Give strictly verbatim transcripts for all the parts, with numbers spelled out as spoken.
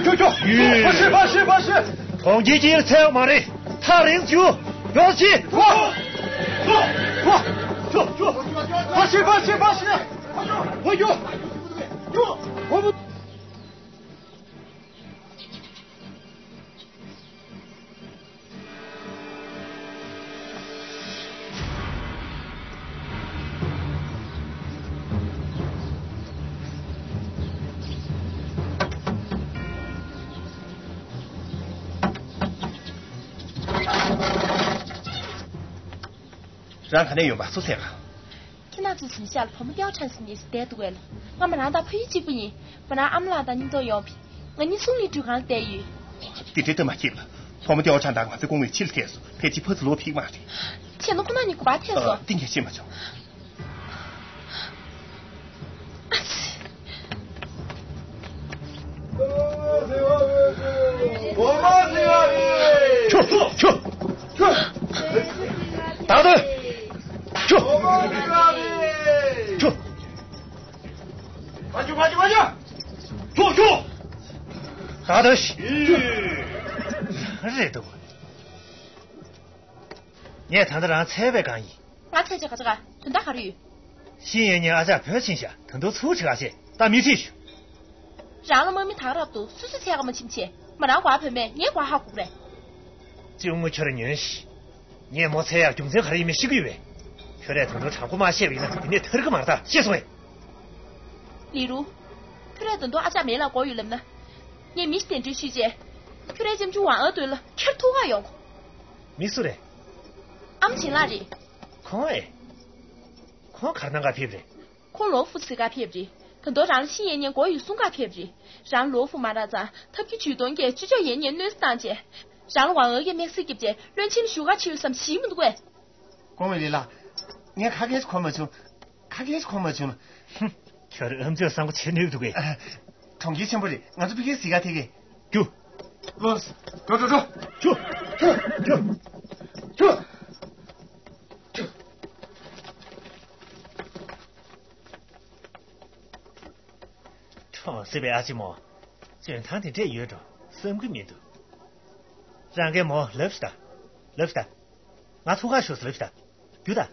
ཁྱོ་ཁྱོ། ཕ་ཤི་ཕ་ཤི་ཕ་ཤི། གྲོང་ཁྱེར་གྱི་ཚལ་མ་རེད། ཐག་རིང་རྒྱུ། ཡོ་ཆི། ཕ་ཤི་ཕ་ཤི་ཕ་ཤི། ཕ་ཤི། རང་ག་ནས་ཡོང་པ། སུ་ཚད་ག་ཁྱེད་རང་ཚོ་གཞིས་ཆགས་ལ་བུ་མོ་ཏེའོ་ཁྲང་ཟེར་མཁན་ཞིག་བསྡད་འདུག་གས། ང་མོ་རང་དང་ཕ་ཡུལ་གཅིག་པ་ཡིན། མོ་རང་ཨ་མ་ལགས་དང་མཉམ་དུ་ཡོང་བས། ང་གཉིས་ཚོང་ལས་འགྲུལ་ཁང་ལ་བསྡད་ཡོད། དེ་འདྲའི་སྟབས་མ་ཁེལ་ལ། བུ་མོ་ཏེའོ་ཁྲང་དང་ང་ཚོའི་སྐུ་ངོ་ཕྱི་ལ་ཐད་སོང་། ཕལ་ཆེར་ཕར་ཚུར་ལོག་ཕེབས་ཀྱི་མ་རེད། བྱས་ན་ཁོ་རང་གཉིས་ག་པར་ཐད་སོང་། ཨ། གཏིང་ཁ་ཕྱེ་མ་བྱུང་། ཁྱོ། ཁྱོ། ཁྱོ། ད་དེ། ཁྱོ། ཁྱོ། ཁྱོ། ཁྱོ། ད་དེ། རེད་འདུག་ངས་ད་ལྟ་རང་འཚོལ་བའི་སྒང་ཡིན། ང་འཚོལ་བྱས་ག་ཅི་ག་དོན་དག་ག་རེ་ཡོད། ཤིན་ཡེ་ཉིན་ཨ་ཅག་བོད་ཕྱིན་ཤག་ད་དུང་ཚུར་ཁྲིད་ག་བྱས། ད་མི་ཁྲིད་ཞུ། རང་ལ་དམག་མི་དག་རབ་འདུག་སུ་སུ་འཚོལ་ག་མ་ཕྱིན་བྱས། མོ་རང་ག་པར་བུད་མེད། ངས་ག་པར་ཧ་གོ་གི་རེད། གཅུང་མོ་ཁྱོད་རང་ཉོན་ཞིག་ངས་མོ་འཚོལ་ཡག་རྒྱུ་མཚན་ག་རེ་ཡིན་མིན་ཤེས་ཀྱི་ཡོད་པས། ཁྱོད་རས་ད་དུང་དྲང་པོ་མ་བཤད་པ་ཡིན་ན་འདི་ནས་ཐར་གི་མ་རེད། ད་ཤེས་སོང་ངས། ལི་རུ། ཁྱོད་རས་ད་དུང་ཨ་ཅག་མེ་ལ་དགོས་ཡོད་ལབ་ན། ངས་མི་ཞིག་གདན་འདྲེན་ཞུས་བྱས། ཁྱོད་རའི་ལྕམ་ཆུང་ཝང་ཨོ་མདུན་ལ་ཁྱེར་ཐུག་ག་ཡོང་གོ། མི་སུ་རེད། ཨམ་ཆིན་ལགས་རེད། ཁོང་ཨེ། ཁོང་ག་རེ་གནང་ག་ཕེབས་རེད། ཁོང་ལོ་ཧྥུ་འཚོལ་ག་ཕེབས་རེད། ད་དུང་རང་ལ་ཤིན་ཡེ་ཉིན་དགོས་ཡོད་གསུང་ག་ཕེབས་རེད། རང་ལོ་ཧྥུ་མ་རག་ཙང་ཐབས་སྐྱོ་ཇུས་གཏོང་གིས་ཅུ་ཅོ་ཡེ་ཉིན་གནོད་འཚེ་བཏང་བྱས། རང་ལ་ཝང་ཨོ་གིས་དམིགས་བསལ་རྒྱབ་བྱས་བློན་ཆེན་ལ་ཞུ་ག་ཕྱིན་ཡོད་བསམ་ཞིག་མི་འདུག་གས། ཀོང་ཝེ་ལི་ལགས། ངས་ཁ་སྐད་ཅིག་གོ་མ་བྱུང་། ཁ་སྐད་ཅིག་གོ་མ་བྱུང་། ཧུམ། ཁྱོད་ཨམ་ཅོག་བཟང་པོ་བྱེད་ནུས་འདུག་གས། ཨ། གྲོང་ཁྱེར་ཆེན་པོ་རེད། ང་ཚོ་ཕ་གིར་གཟིགས་ག་ཐད་ཀས། རྒྱུགས། ལོས། འགྲོ་འགྲོ་འགྲོ། རྒྱུགས། རྒྱུགས། རྒྱུགས། རྒྱུགས། ཁྲོམ་སྲིད་པའི་ཨ་ཅེ་མོ། འཇོན་ཐང་དེ་འདྲས་ཡོད་འགྲོ་བསམ་གི་མི་འདུག་རང་གིས་མོ་ལབ་ཤི་ད། ལབ་ཤི་ད། ང་ཐུག་ག་ཤོག་ཟེར་ལབ་ཤི་ད། རྒྱུགས་ད།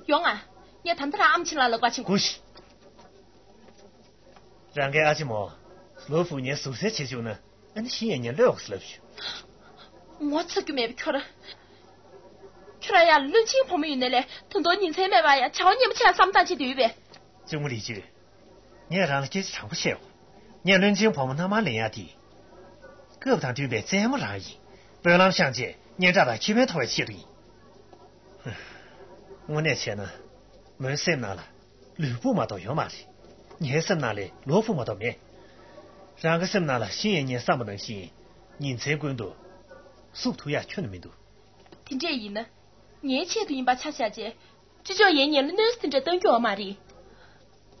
ཡོང་ང་། ངས་ད་ལྟ་རང་ཨམ་ཆི་ལགས་ལ་བཀའ་ཆེམས་དགོངས་ཤིག་རང་གིས་ཨ་ཅེ་མོ། ལོ་ཧྥུ་ངས་ཟུར་ཟ་བྱེད་བཅུག་ན། ཨ་ནི་ཤིན་ཡེ་ཉིན་ལོས་འོག་ལབ་ཞུ། ངོ་ཚ་རྒྱུ་མེད་པའི་ཁྱོད་ར། ཁྱོད་ར་ཡ་བློན་ཆེན་བུ་མོ་ཡིན་ནའི་ལས་ད་དུང་ཉིན་མཚན་མེད་པ་ཡ་བྱ་བ་ངན་པ་ཆེ་ཡ་བསམ་སྟངས་ཅིག་དེ་ཡོད་པས། གཅུང་མོ་ལི་ཅི། ངས་རང་ལ་སྐད་ཆ་དྲང་པོ་བཤད་འོ། ངས་བློན་ཆེན་བུ་མོ་མནའ་མར་ལེན་ཡ་དེ། སྐབས་དང་མཐུན་པའི་རྩེད་མོ་རང་ཡིན། སྤོལ་ལམ་བཤངས་རྗེས་སྙན་གྲགས་དང་ཁེ་ཕན་ཐོབ་པའི་ཆེད་དུ་ཡིན། དངོས་གནས་བྱས་ན། མོའི་སེམས་ནང་ལ། ལུས་པོ་མ་གཏོགས་ཡོད་མ་རེད། ངའི་སེམས་ནང་ལ་ལོ་ཧྥུ་མ་གཏོགས་མེད། རང་གི་སེམས་ནང་ལ་ཤིན་ཡེ་ཉིན་བསམ་པ་ནང་བཞིན། ཉིན་མཚན་ཀུན་ཏུ། བསུབ་ཐུབ་ཡ་ཁྱོན་ནས་མི་འདུག་དེ་འདྲས་ཡིན་ན། ངའི་ཆེད་དུ་ཡིན་པ་ཆ་བཞག་རྗེས། ཅི་ལྕོགས་ཡེ་ཉིན་ལ་གནོད་འཚེ་དེ་འདྲ་གཏོང་རྒྱུ་ཡོད་མ་རེད།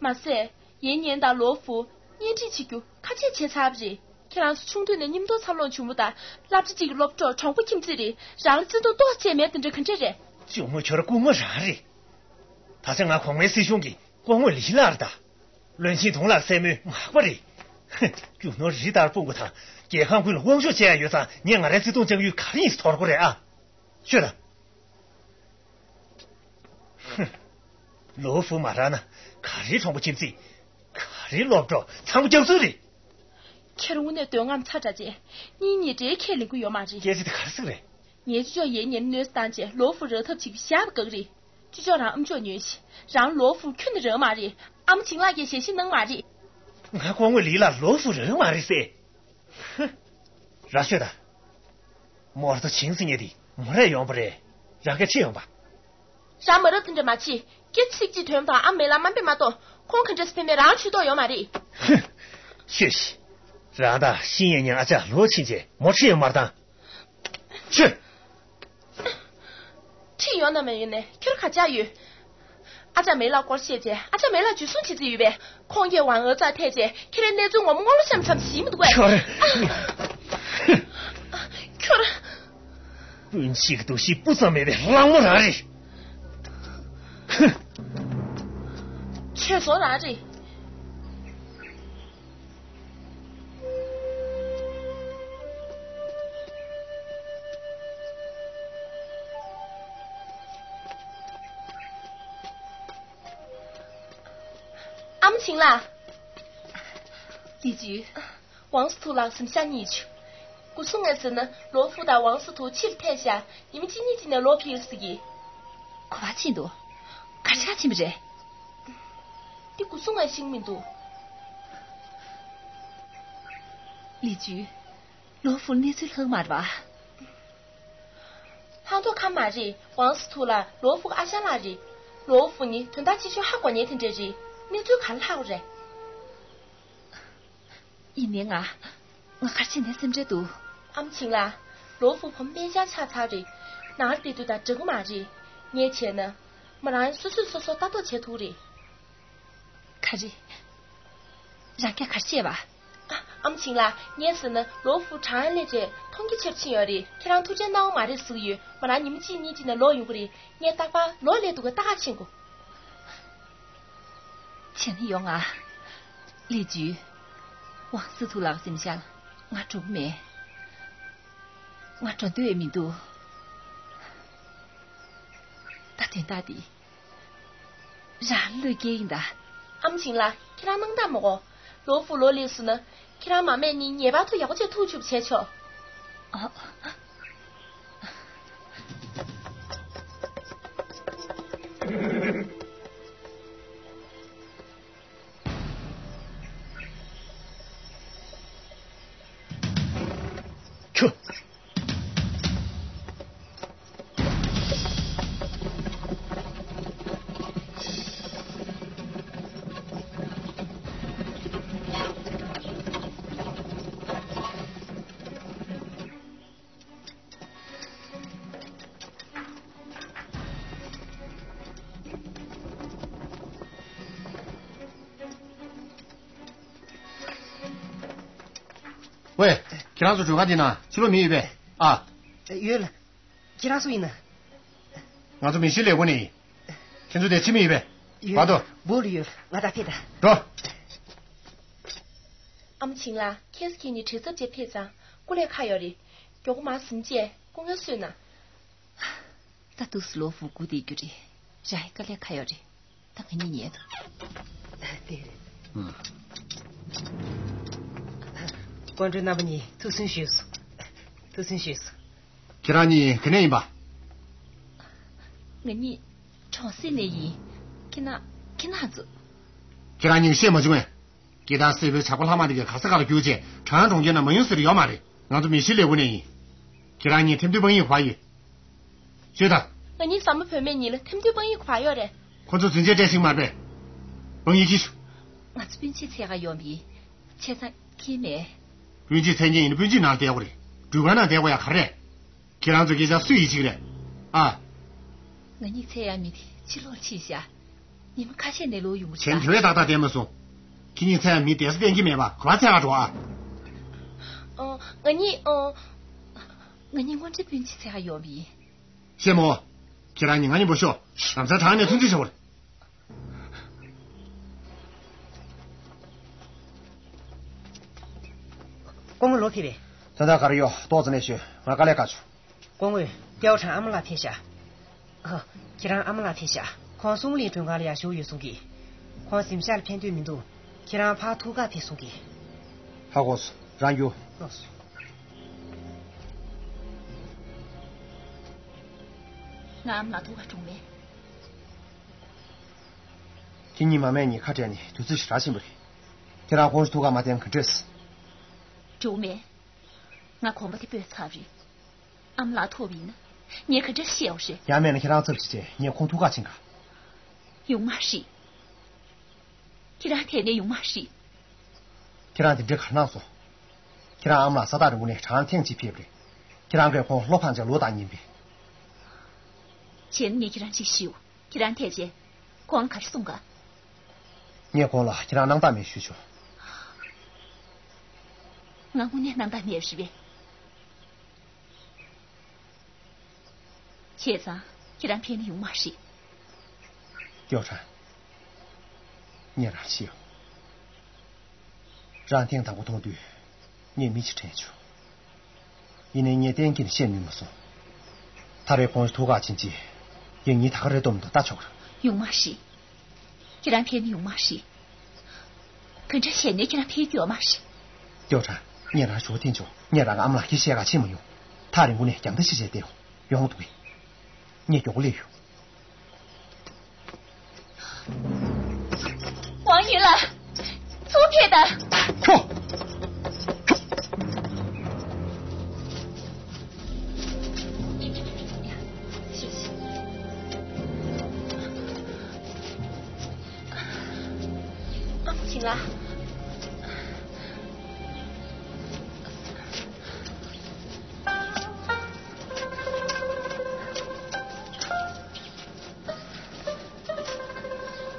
མ་ཟད། ཡེ་ཉིན་དང་ལོ་ཧྥུ། གཉེན་སྒྲིག་བྱེད་རྒྱུ་ཁ་ཆད་བྱས་ཚར་བ་རེད། ཁྱེད་རང་ཚོ་ཆུང་དུས་ནས་མཉམ་དུ་འཚར་ལོངས་བྱུང་བ་དང་། སློབ་གྲྭ་གཅིག་གི་སློབ་གྲོགས། གྲོགས་པོ་ཁྱིམ་མཚེས་རེད། རང་ལ་བརྩེ་དུང་ཏོག་ཙམ་མེད་དེ་འདྲ་ག་འདྲས་རེད། གཅུང་མོ་ཁྱོད་ར་སྐུ་ངོ་རང་རེད། ད་ཆ་ང་གོང་མའི་སྲིད་གཞུང་གི་སྐུ་ངོ་ལི་ལགས་རེད་ད། བློན་ཆེན་དུང་ལགས་སྲས་མོའི་ངག་པ་རེད། ཧི། རྒྱུ་ནོར་རི་ལྟར་སྤུངས་པ་དང་རྒྱལ་ཁང་ཀུན་ལ་དབང་ཤུགས་ཅན་ཡང་ཡོད་ཙང་ངས་ང་རའི་བརྩེ་དུང་བཅངས་ཡུལ་ག་རེ་ཡིན་ཟེར་དོགས་པ་རེད་ཨ། ཤོད་ད། ཧུ། ལོ་ཧྥུ་མ་རག་ན་ག་རེའི་གྲོགས་པོ་ཁྱིམ་མཚེས། ག་རེའི་སློབ་གྲོགས། ཚང་མ་རྒྱག་ཚུལ་རེད། ཁྱེད་རང་དངོས་གནས་འདོད་རྔམ་ཚ་དྲགས་བྱས། གཉེན་ཉེ་འབྲེལ་ཁས་ལེན་གྱི་ཡོད་མ་རེད། སྐད་ཆ་དེ་ག་རེ་ཟེར་གི་རེད། ངའི་ཅོ་ཅོ་ཡེ་ཉིན་གནོད་འཚེ་བཏང་བྱས་ལོ་ཧྥུ་རག་ཐབས་བྱེད་ཀྱི་བཞག་པ་དགའ་གི་རེད། ཅོ་ཅོ་རང་ཨམ་ཅོག་ཉོན་ཞིག་རང་ལོ་ཧྥུ་ཁྱོན་ནས་རག་མ་རེད། ཨམ་ཆིང་ལགས་ཀྱིས་ཞལ་བཞེས་གནང་མ་རེད། ང་སྐུ་ངོ་ལི་ལ་ལོ་ཧྥུ་རག་མ་རེད་ཟེར། ཧུ། ར་ཤོད་ད། མོར་ཏོ་ཆིང་ཟེར་མཁན་དེ་མོ་རས་ཡོང་པ་རེད། རང་གིས་ཁྲིད་ཡོང་པ། རང་མ་རབས་དེ་འདྲ་མ་བྱེད། སྐད་ཚིག་གཅིག་ཐོན་དང་ཨ་མ་མེ་ལ་དམའ་འབེབས་མ་གཏོང་། ཁོང་ག་འདྲས་སེ་ཕེབས་མིན་རང་ཆུ་ཐོག་ཡོད་མ་རེད། ཧུ། ཤོད་ཤིག་རང་དང་ཤིན་ཡེ་ཉིན་ཨ་ཅག་ལོག་ཕྱིན་རྗེས་མོ་ཁྲིད་ཡོང་མར་བཏང་། ཤོད། ཁྲིད་ཡོང་ན་མ་ཡོང་ནས་ཁྱོད་ག་ཅག་ཡོད། ཨ་ཅག་མེ་ལ་སྐོར་བཤད་རྗེས་ཨ་ཅག་མེ་ལ་འཇུ་བཟུང་བྱེད་རྩིས་ཡོད་པས། ཁོང་གིས་ཝང་ཨོ་རྩར་ཐད་རྗེས་ཁྱེད་རའི་གནས་ཚུལ་ངོ་མ་སྔོན་ལ་བཤད་མི་ཚར་ཞིག་མི་འདུག་གས། ཁྱོད། ཨ། ཁྱོད། སྤུན་མཆེད་ཀྱི་འདུ་ཤེས་སྤུ་ཙམ་མེད་པའི་གླང་མོ་རང་རེད། ཧུ། ཆོས་བཟོ་རང་རེད། ཨ་མ་བྱིན་ལ། ལི་ཅུ། ཝང་སི་ཐུ་ལགས་སེམས་ཤ་གཉིད་བྱུང་། སྐུ་སྲུང་ངས་ཟེར་ན་ལོ་ཧྥུ་དང་ཝང་སི་ཐུ་ཕྱིར་ཐལ་ཤག་ཉི་མ་གཅིག་གཉིས་ཀྱི་ནས་ལོག་ཕེབས་ཟེར་གི། ག་པར་ཕྱིན་འདུག་ག་ཆགས་ཕྱིན་པ་རེད། འདི་སྐུ་སྲུང་ངས་ཤེས་ཀྱི་མི་འདུག་ལི་ཅུ། ལོ་ཧྥུ་གནས་ཚུལ་ལྷག་མ་རེད་པ། ལྷག་མདོག་ཁ་མ་རེད། ཝང་སི་ཐུ་ལགས་ལོ་ཧྥུ་ཨ་ཞང་ལགས་རེད། ལོ་ཧྥུ་ནི་དོན་དག་ཆེ་ཤོས་ཧ་གོ་མཁན་དེ་འདྲ་རེད། གནས་ཚུལ་ག་རེ་ལྷག་རེད། ཡིན་ནའི་ང་། ང་ག་རེ་བྱས་ནའི་སེམས་ཁྲལ་འདུག་ཨ་མ་བྱིན་ལགས། ལོ་ཧྥུ་བུ་མོ་སྨན་ཤར་ཆགས་ཚར་རེད། ནང་ལ་བསྡད་དུས་དང་འདྲ་གི་མ་རེད། ངས་བྱས་ན། མོ་རང་སོ་སོས་སོ་སོ་ལྟ་རྟོག་བྱེད་ཐུབ་རེད། ག་རེ། རང་སྐད་ག་རེ་བཤད་པ། ཨ་ཨ་མ་བྱིན་ལགས། ངས་ཟེར་ན་ལོ་ཧྥུ་གྲང་སླེབས་རྗེས་མཐོང་རྒྱ་ཆེར་ཕྱིན་ཡོད་རེད། ཁྱེད་རང་ཐུགས་ཁྲལ་གནང་འོ་མ་རེད་ཟེར་གྱི་ཡོད། མོ་རང་ཉི་མ་གཅིག་གཉིས་གཅིག་ནས་ལོག་ཡོང་གི་རེད། ངས་རྟག་པར་ལོག་སླེབས་འདུག་ག་ལྟ་ག་ཕྱིན་དགོས། བྱས་ན་ཡོང་ང་། ལི་ཅུ། ཝང་སི་ཐུ་ལགས་སེམས་ཤ་ང་འགྲོ་གི་མེད། ང་འགྲོ་འདོད་མི་འདུག་ད་དོན་དག་འདི། རང་བློས་འགེལ་ཡིན་ད། ཨ་མ་བྱིན་ལགས། ཁྱེད་རང་དངངས་སྐྲག་མ་དགོས། ལོ་ཧྥུ་ལོག་སླེབས་སོང་ན། ཁྱེད་རང་མ་སྨད་ནས་ངེས་པར་དུ་ཡག་པོ་བྱས་ཐུག་ཆུག་བྱས་ཆོག་ཨ། ཁྱོད། ཝེ། ཁྱེད་རང་ཚོ་མགྲོན་ཁང་འདི་ན་ཕྱི་ལོགས་མི་ཡོད་པས། ཨ། ཡོད་ལགས། ཁྱེད་རང་སུ་ཡིན་ན། ང་ཚོ་མི་ཤི་ལས་ཁུངས་ནས་ཡིན། ཁྱེད་ཚོ་དེ་ཕྱི་མི་ཡོད་པས། ཡོད། བར་དུ། སྦུག་ལ་ཡོད། ང་ད་ཕེབས་ད། འགྲོ། ཨ་མ་བྱིན་ལགས། ཁྱེད་ཀྱིས་ནི་དྲི་ཚབ་བྱེད་ཕེབས་ཙང་སྐུ་ལས་ཁག་ཡོད་རེད། མགྱོགས་པོ་མར་ཟིན་བྱས་སྐུ་ངལ་གསོས་ན། ད་དུས་སུ་ལོ་ཧྥུ་སྒུག་བསྡད་རྒྱུ་རེད། རང་ཡི་དཀའ་ལས་ཁག་ཡོད་རེད། ད་ང་གཉིས་ཉལ་དང་། དེ་རེད། ཨུམ། སྐུ་མགྲོན་རྣམ་པ་གཉིས་ཐུགས་སུན་ཞུས་སོང་། ཐུགས་སུན་ཞུས་སོང་། ཁྱེད་རང་གཉིས་ག་ནས་ཡིན་པ། ང་གཉིས་གྲོང་གསེབ་ནས་ཡིན། ཁྱེད་རང་ཁྱེད་རང་ཚོ། ཁྱེད་རང་གཉིས་ཤེས་མ་བྱུང་ངས། སྐྱེ་སྟངས་གསལ་པོའི་ཇག་པ་ལྷག་མ་དེ་གས་ག་ས་ག་ལ་རྒྱུགས་བྱས་གྲང་གྲོང་ཁྱེར་ན་མ་ཡོང་ཟེར་ཡོད་མ་རེད། ང་ཚོ་མི་ཤི་ལས་ཁུངས་ནས་ཡིན། ཁྱེད་རང་གཉིས་ཐེམ་ཐོའི་དཔང་ཡིག་ག་པར་ཡོད། ཤོད་དང་། ང་གཉིས་བཟའ་མོ་བུད་མེད་གཉིས་ལ་ཐེམ་ཐོའི་དཔང་ཡིག་ག་པར་ཡོད་རེད། ཁོ་ཚོ་འཛིན་ཆས་སྤྲད་ཤིག་མ་རེད་པས། དཔང་ཡིག་གྱིས་ཤོག་ང་ཚོ་སྤུན་མཆེད་འཚོལ་ག་ཡོང་བ་ཡིན། བྱས་ཙང་ཁྱེད་མེད། སྤུན་མཆེད་འཚོལ་མཁན་ཡིན་ན་སྤུན་མཆེད་ནང་བསྡད་དགོས་རེད། འགྲུལ་ཁང་ནང་བསྡད་དགོས་ཡ་ག་རེ་རེད། ཁྱེད་རང་ཚོ་སྐད་ཆ་སུས་ཡིད་ཆེས་རེད། ཨ། ང་གཉིས་འཚོལ་ཡ་མི་དེ་ཕྱི་ལོགས་ཕྱིན་ཤག་ཉི་མ་ཁ་ཤས་ནས་ལོག་ཡོང་གི་རེད། གཞན་དེ་བས་ཏག་ཏག་བསྡད་མ་སོང་། ཁྱེད་གཉིས་འཚོལ་ཡ་མི་བསྡད་ས་གཏན་གྱི་མེད་པ་ག་པར་འཚོལ་ག་འགྲོ་ཨ། ཨ། ང་གཉིས་ཨ། ང་གཉིས་དངོས་འབྲེལ་སྤུན་མཆེད་འཚོལ་ག་ཡོང་བ་ཡིན། ཤེས་མོ། ཁྱེད་རང་གཉིས་ང་གཉིས་འབོ་ཤོག་ལམ་སང་བྲང་ནས་ཐུག་རྩིས་བྱ་བར། སྐུ་ངོ་ལོག་ཕེབས་པས། དོན་དག་ག་རེ་ཡོད་ཏོག་ཙམ་ལན་ཞུ། ང་དཀའ་ལས་ཁག་བྱུང་། སྐུ་ངོ། ཏེའོ་ཁྲང་ཨ་མ་ལགས་ཕེབས་ཤག་ཨ། ཁྱེད་རང་ཨ་མ་ལགས་ཕེབས་ཤག་ཁོང་སུང་ལིང་མགྲོན་ཁང་ལ་ཡར་བཞུགས་ཡོད་གསུང་གི་ཁོང་གཟིམ་ཤག་ལ་ཕེབས་འདོད་མི་འདུག་ཁྱེད་རང་ཕར་ཐུག་ག་ཕེབས་གསུང་གི་ཧ་གོ་སོང་། རང་རྒྱུགས། ལགས་སོ། ང་ཨ་མ་ལགས་ཐུག་ག་འགྲོ་མེད། ཁྱེད་གཉིས་མ་སྨད་གཉིས་ཁ་བྲལ་ནས་དུས་ཚོད་ཞེ་དྲག་ཕྱིན་པ་རེད། ཁྱེད་རང་ཁོང་ཚོ་ཐུག་ག་མ་བསྟན་ག་འདྲས། འགྲོ་མེད། ང་གོམ་པ་དེ་སྤོས་ཚར་རེད། ཨ་མ་ལགས་ཐུག་པ་ཡིན་ན་ངས་ག་འདྲས་བཤད་འོ་རེད། ཡང་མེད་ན་ཁྱེད་རང་ཚབ་བྱེད་བྱས་ངས་ཁོང་ཐུག་ག་ཕྱིན་ག་ཡོང་མ་ཤེས། ཁྱེད་རང་དེ་ནས་ཡོང་མ་ཤེས། ཁྱེད་རང་དེ་འདྲས་ག་རེ་གནང་སོང་། ཁྱེད་རང་ཨ་མ་ལགས་ས་ཐག་རིང་པོ་ནས་གྲངས་ཐེངས་གཅིག་ཕེབས་རེད། ཁྱེད་རང་གིས་ཁོང་བློ་ཕངས་བྱས་ལོ་དང་ཉིན་པས། བྱས་ན་ངས་ཁྱེད་རང་ཅིག་ཞུ། ཁྱེད་རང་ཐད་བྱས། ཁོང་ལ་ག་རེ་གསུང་ག་ངས་ཁོང་ལ་ཁྱེད་རང་སྣང་དག་མེད་ཞུས་ཆོག་ང་དངོས་གནས་སྣང་དག་མེད་རེད་པས། བྱས་ཙང་ཁྱེད་རང་ཕེབས་ན་ཡོང་མ་རེད། ཏེའོ་ཁྲང་། ངས་རང་ཤེས་ཡོད། རང་ཐེངས་དང་པོ་མཐོང་དུས་ངས་མིག་ཆུ་དྲན་བྱུང་། ཡིན་ནའི་ངས་གཏན་འཁེལ་བཤད་ནུས་མ་སོང་། ད་རེས་ཁོང་ཚོ་ཐུག་ག་ཕྱིན་རྗེས་ངས་ཉིན་ད་ག་རེ་སྟོན་མི་འདུག་ལྟ་ཆོག་ག་ཡོང་མ་རེད། ཁྱེད་རང་ཕེབས་ན་ཡོང་མ་རེད། ག་འདྲ་བྱས་ནས་ཁྱེད་རང་ཕེབས་རྒྱུ་ཡོད་མ་རེད། ཏེའོ་ཁྲང་། ངས་རང་ཞུ་བ་འཐེན་ཆོག་ངས་རང་གི་ཨ་མ་ལགས་ཁྱི་བཤད་ག་ཕྱིན་མ་ཡོང་། ཐག་རིང་པོ་ནས་རྒྱང་ལྟ་ཞིག་བྱས་ཏེ་ཡོང་འདུག་གས། ངས་མགྱོགས་པོ་སླེབས་ཡོང་། ཝང་ཡུན་ལགས། ཚུར་ཕེབས་དང་། ཁྱོ། ཨ་མ་བྱིན་ལགས།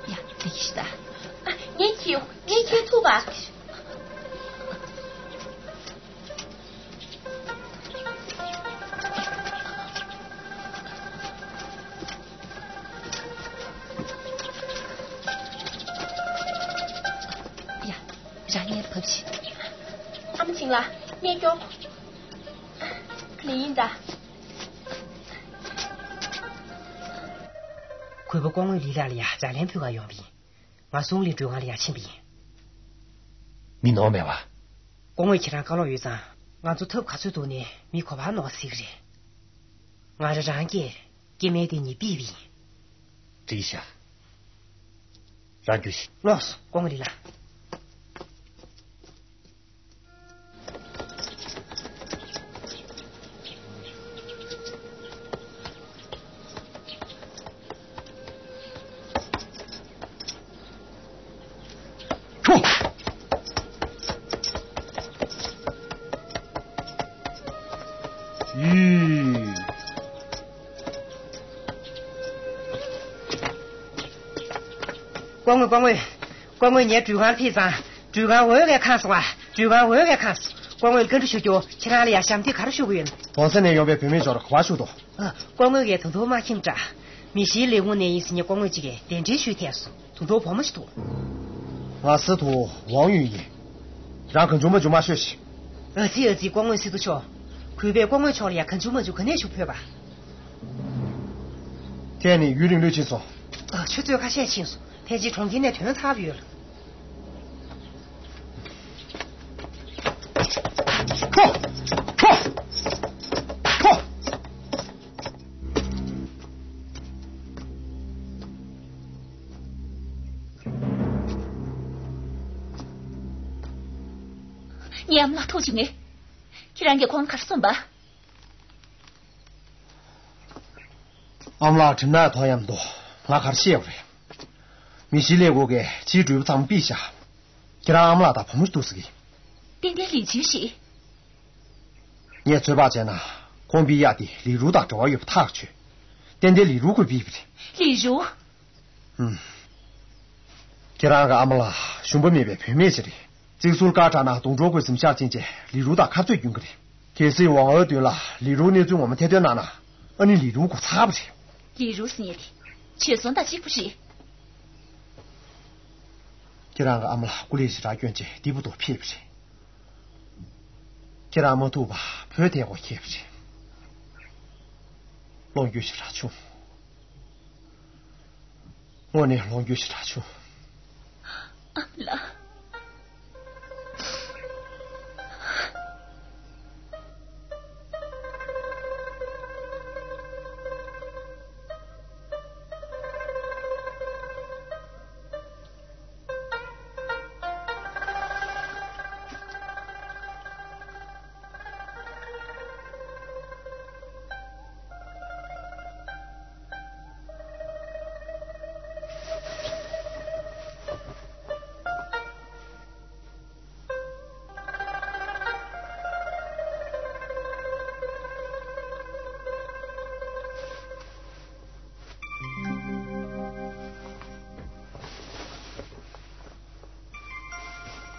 ཡ། འདི་གི་ཤི་ད། ཨ། ངས་ཁྱེར་ཡོང་། ངས་ཁྱེར་ཐུབ་པ། ཡ། རང་ངའི་བབས་ཤིག་ཨ་མ་བྱིན་ལགས། ངས་སྐྱོར། ལས་ཡིན་ད། གུས་པ་སྐུ་ངོ་ལི་ལགས་ལ་ཡ་ལྗགས་ལན་ཕུལ་ག་ཡོང་བ་ཡིན། ང་ཟུང་ལི་འགྲུལ་ཁང་ལ་ཡ་ཕྱིན་པ་ཡིན། མི་ནོར་མེད་པ། སྐུ་ངོས་ཁྱེད་རང་བཀའ་སློབ་ཡོད་ཙང་། ང་ཚོ་ཐབས་ག་ཚོད་ཐུག་ནས་མི་ག་པར་ནོར་སྲིད་ཀྱི་རེད། ང་རང་རང་གིས་སྐྱེ་དམན་དེ་གཉིས་ཕུད་པ་ཡིན། འགྲིག་ཤག་རང་རྒྱུགས་ཤིག་ལགས་སོ། སྐུ་ངོ་ལི་ལགས། ཁྱོ། ཡི། སྐུ་ངོ། སྐུ་ངོ། སྐུ་ངོ་ངའི་འགྲུལ་ཁང་ཕེབས་ཙང་། འགྲུལ་ཁང་འོག་གི་ཁང་སོང་ཨ། འགྲུལ་ཁང་འོག་གི་ཁང་སོང་། སྐུ་ངོ་ལ་བཀའ་འདྲི་ཞུ་རྒྱུ། ཁྱེད་རང་ལ་ཡ་ཞབས་འདེགས་ག་རེ་ཞུ་གི་ཡོད། གོང་ས་ནས་ཡོང་བའི་བུད་མེད་ཚོར་ག་པར་ཞུགས་འདུག་ཨ། སྐུ་ངོ་གིས་ད་དུང་མ་མཁྱེན་འདྲ། མི་ཤིའི་ལས་ཁུངས་ནས་ཡིན་ཟེར་མཁན་སྐུ་ངོ་གཅིག་གིས་གདན་འདྲེན་ཞུས་ཐལ་སོང་། ད་དུང་བུ་མོ་ཞིག་འདུག་ང་སི་ཐུ་ཝང་ཡུན་ཡིན། རང་གང་བྱུང་མ་བྱུང་མ་ཤོད་ཤིག་ཨ་ཙི་ཨ་ཙི། སྐུ་ངོ་སི་ཏུ་ཆོ། གུས་པས་སྐུ་ངོ་མཆོག་ལ་ཡ་གང་བྱུང་མ་བྱུང་ག་ནས་ཞུགས་ཕོད་པ། ཁྱེད་ནི་ཡུན་རིང་ལོས་ཕྱིན་སོང་། ཨ། ཆུ་ཚོད་ཁ་ཤས་ཕྱིན་སོང་། ཕལ་ཆེར་གྲོང་ཁྱེར་ནས་ཐོན་ཚར་ཡོད། ཁོ། ཁོ། ཁོ། ངའི་ཨ་མ་ལགས་ཐུགས་རྗེ་གནང་། ཁྱེད་རང་གིས་ཁོང་ལ་ག་རེ་གསུངས་པ། ཨ་མ་ལགས་གྲིབ་ནག་མཐོང་ཡག་མི་འདུག་ང་ག་རེ་བཤད་དགོས་རེད། མི་ཤིའི་ལས་ཁུངས་ཀྱིས་ཕྱིའི་འགྲུལ་པ་ཚང་མ་ཕུད་བཞག་ཁྱེད་རང་ཨ་མ་ལགས་དང་བུ་མོ་ཞིག་འདུག་ཟེར་གི། ཏན་ཏན་ལི་ཅིའུ་རེད། ངས་ཚོད་དཔག་བྱས་ན། ཁོང་ཕུད་ཡག་དེ་ལི་རུའུ་དང་འབྲེལ་བ་ཡོད་པ་ཐག་ཆོད། ཏན་ཏན་ལི་རུའུ་ཁོས་ཕུད་པ་རེད། ལི་རུའུ། ཧུམ། ཁྱེད་རང་གི་ཨ་མ་ལགས་ཞུམ་པ་མེད་པའི་བུད་མེད་ཅིག་རེད། རྩིག་ཟུར་དཀར་དྲགས་ན་སྡོང་གྲོགས་ཁོས་གཟིམ་ཤག་ཕྱིན་རྗེས་ལི་རུའུ་དང་ཁ་རྩོད་རྒྱུག་གི་རེད། གལ་སྲིད་ཝང་ཨོའི་མདུན་ལ་ལི་རུའུ་གནས་ཚུལ་ངོ་མ་ཐེར་འདོན་གནང་ན། ཨ་ནི་ལི་རུའུ་མགོ་ཚ་བ་རེད། ལི་རུའུ་ཟེར་མཁན་དེ་བྱོལ་སོང་དང་གཅིག་པ་རེད། ཁྱེད་རང་གི་ཨ་མ་ལགས་སྐུ་ལས་ཞེ་དྲག་བསྐྱོན་རྗེས་འདི་བར་དུ་ཕེབས་པ་རེད། ཁྱེད་རང་མ་ཐུག་པར་བོད་ཐད་ཀོ་ཁེལ་བ་རེད། བློ་འགྱོད་ཞེ་དྲག་བྱུང་། དངོས་གནས་བློ་འགྱོད་ཞེ་དྲག་བྱུང་། ཨ་མ་ལགས།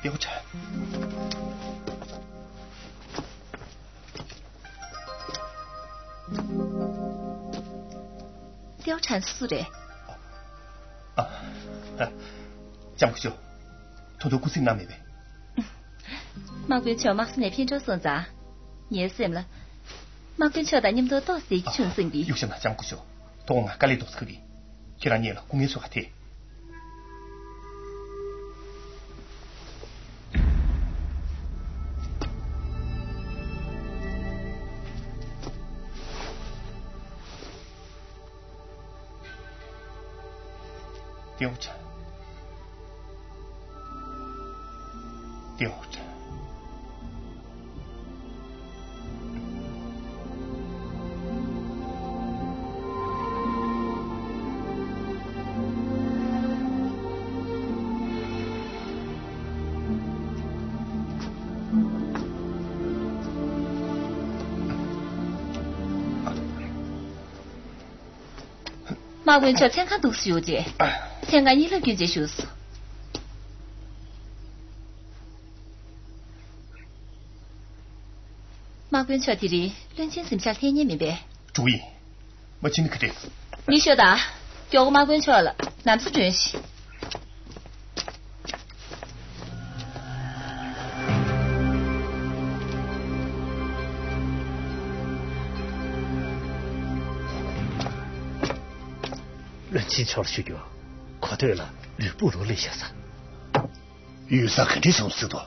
ཏེའོ་ཁྲང་། ཏེའོ་ཁྲང་སུ་རེད། ཨ། ལྕམ་སྐུ་ཞབས། ད་དུང་སྐུ་གཟུགས་ན་མེད་པས། དམག་དཔོན་མཆོག་དམག་ས་ནས་ཕེབས་འགྲོ་སོང་ཙང་། ངའི་སེམས་ལ། དམག་དཔོན་མཆོག་དང་མཉམ་དུ་ཏོག་ཙམ་བྱུང་སོང་གི། གཡུག་བཞག་ན་ལྕམ་སྐུ་ཞབས། ཐོག་ང་དཀའ་ལས་རྡོག་རྩ་ཁག་གི། ཁྱེད་རང་ངེད་ལ་སྐུ་ངལ་གསོ་ག་ཐད། ལྟེའུ་ཁྲ། ལྟེའུ་ཁྲ། དམག་དཔོན་མཆོག་མཚན་གང་འདུག་ཞུ་རྗེས། མཚན་གང་གཉིད་ལམ་སྐྱོན་ཅེས་ཞུས་སོ། དམག་དཔོན་མཆོག་དེ་རིང་བློན་ཆེན་གཟིམ་ཤག་ལྷོད་ཉན་མིན་པས། འགྲོ་ཡིན། མ་ཕྱིན་ནི་ག་རེད། མི་ཤོག་དང་། མགྱོགས་པོ་དམག་དཔོན་མཆོག་ལ་ལམ་སང་སྒྲོན་ཞིག་བློན་ཆེན་མཆོག་ལ་ཞུ་རྒྱུ། གོ་ཐོས་ལ་ལུས་པོ་རུ་ལས་ཤ་ས། ཡུལ་ས་ག་འདྲ་སོང་སྲིད་དོ།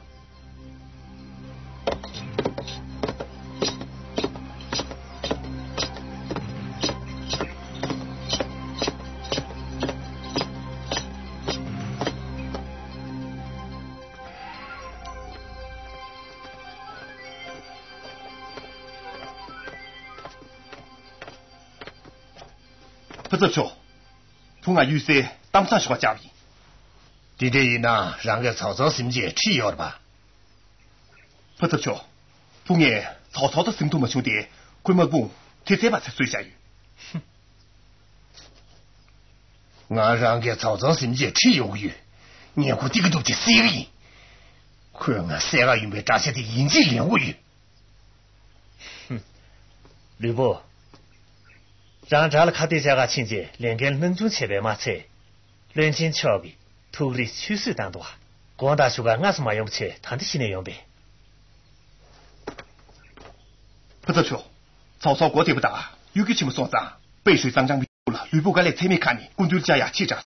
ཕུན་ཚོགས་མཆོག་བུ་ང་གཡུལ་སའི་གཏམ་བཟང་ཞུ་བར་བཅར་བ་ཡིན། དེ་འདྲ་ཡིན་ན་རང་གིས་ཚོགས་གཙོ་གཟིམ་རྗེས་ཁྲིད་ཡོད་རེད་པ། ཕུན་ཚོགས་མཆོག་བུ་ངས་ཚོགས་གཙོ་དང་གཟིམ་ཐུབ་མ་བྱུང་སྟེ་ཁོས་དམག་དཔུང་དེ་བཙལ་བ་ཚེ་གསོས་བཞག་ཡོད། ང་རང་གིས་ཚོགས་གཙོ་གཟིམ་རྗེས་ཁྲིད་ཡོང་གི་ཡོད། ངས་ཁོ་ཏི་ཀི་ཏུག་ཅིག་བསད་ཀྱི་ཡིན། ཁོས་ང་བསད་ག་ཡོང་པའི་དགྲ་ཤ་དེ་ཡིན་གཅིག་ལེན་དགོས་ཡོད། ལུས་པོ། རང་དགྲ་ལ་ཁ་གཏད་བཅག་ག་ཕྱིན་རྗེས་ལས་འགན་སྣང་ཆུང་བྱས་པས་མ་ཚད། བློན་ཆེན་མཆོག་གིས་ཐུགས་རེ་ཆུད་ཟོས་བཏང་འདུག་དགོང་དག་བཞུགས་སྒར་སྔ་སོ་མ་ཡོང་བ་བྱས་ད་ལྟ་གཞི་ནས་ཡོང་པས། ཕུན་ཚོགས་མཆོག་ཚོགས་གཙོ་མགོ་བདེ་པོ་དང་གཡོ་སྒྱུ་ཆེན་པོ་སོང་ཙང་པེ་ཧྲུའི་གཙང་ལྗང་མི་ལ་ལུས་པོ་དཀའ་ལས་ཚད་མེད་ཁག་ནས་སྐུ་མདུན་བཅར་ཡག་ཕྱིར་དྲགས་